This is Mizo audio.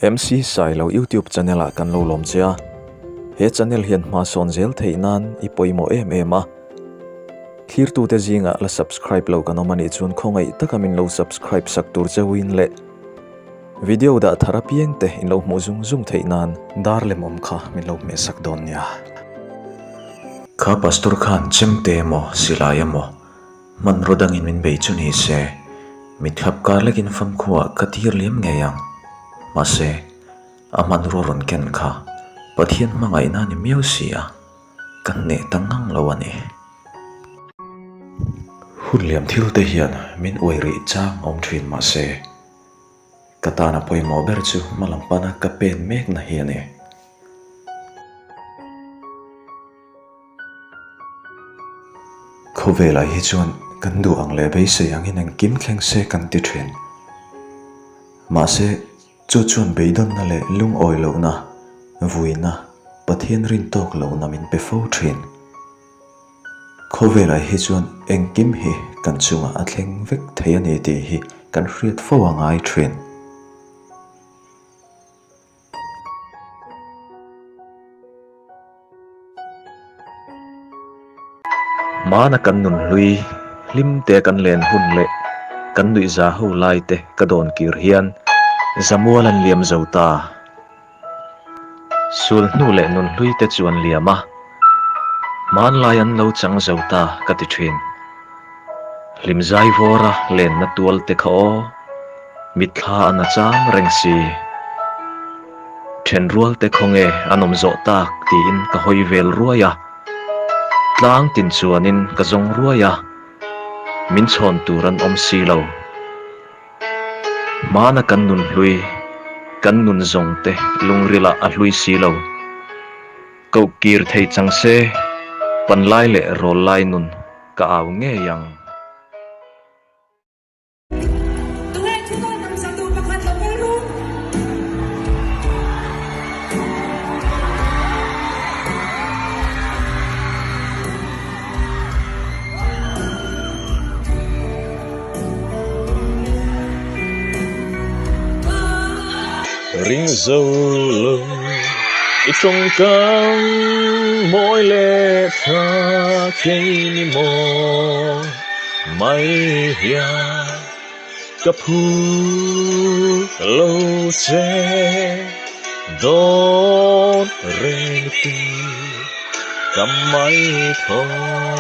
MC Sailo YouTube channel ah kan lo lawm che a, he channel hian hma sawn zel theih nan i pawimawh em em a. Thlirtute zingah la subscribe lo kan awm a nih chuan khawngaih taka min lo subscribe sak tur cheuhin leh video dah thar apiang te in lo hmuh zung zung theih nan dar lem awm kha min lo hmeh sak dawn nia. Kha pastor khan chemte emaw silai emaw Hmanraw dangin min bei chu ni se, mithlap kar lekin famkhuaah ka tir liam ngei ang. Mahse, a hmanraw rawn ken kha Pathian hmangaihna a ni miau si a, ka hneh ta ngang lo a ni. Hun liam thil te hian min uai rih chang awm thin mahse, ka tana pawimawh ber chu hma lam pana ka pen mekna hi a ni. Khawvelah hi chuan kan duh ang leh beisei angin engkim thleng se kan ti thin. Mahse, chu chuan beidawnna leh lungawi lohna, vuina, Pathian rin tawk lohna min pe fo thin. Khawvelah hi chuan engkim hi kan chungah a thleng vek thei a ni tih hi kan hriat fo a ngai thin. Hmana kan nun hlui, hlim te kan len hun leh kan nuih za ho lai te ka dawn kir hian Zamual an liam zo ta. Sul hnu leh nun hlui te chu an liam a, hmanlai an lo chang zo ta ka ti thin. Hlim zai vawra lenna tual te kha aw, mitthla an a cham reng si. Thenrual te khawnge an awm zawh tak tiin ka hawi vel ruai a, tlang tin chuanin ka zawng ruai a, min chhawn tur an awm si lo. Hmana kan nun hlui, kan nun zawng te lungrilah a hlui si lo. Koh kir thei chang se, panlai leh rawllai nun ka au ngei ang. Tunge thu dawn ang sa tur pakhat lo kal ru. Ring zo lo i tawngkam mawi leh tha kei ni maw mai hian ka phu lo che dawn reng ti ka mai thaw.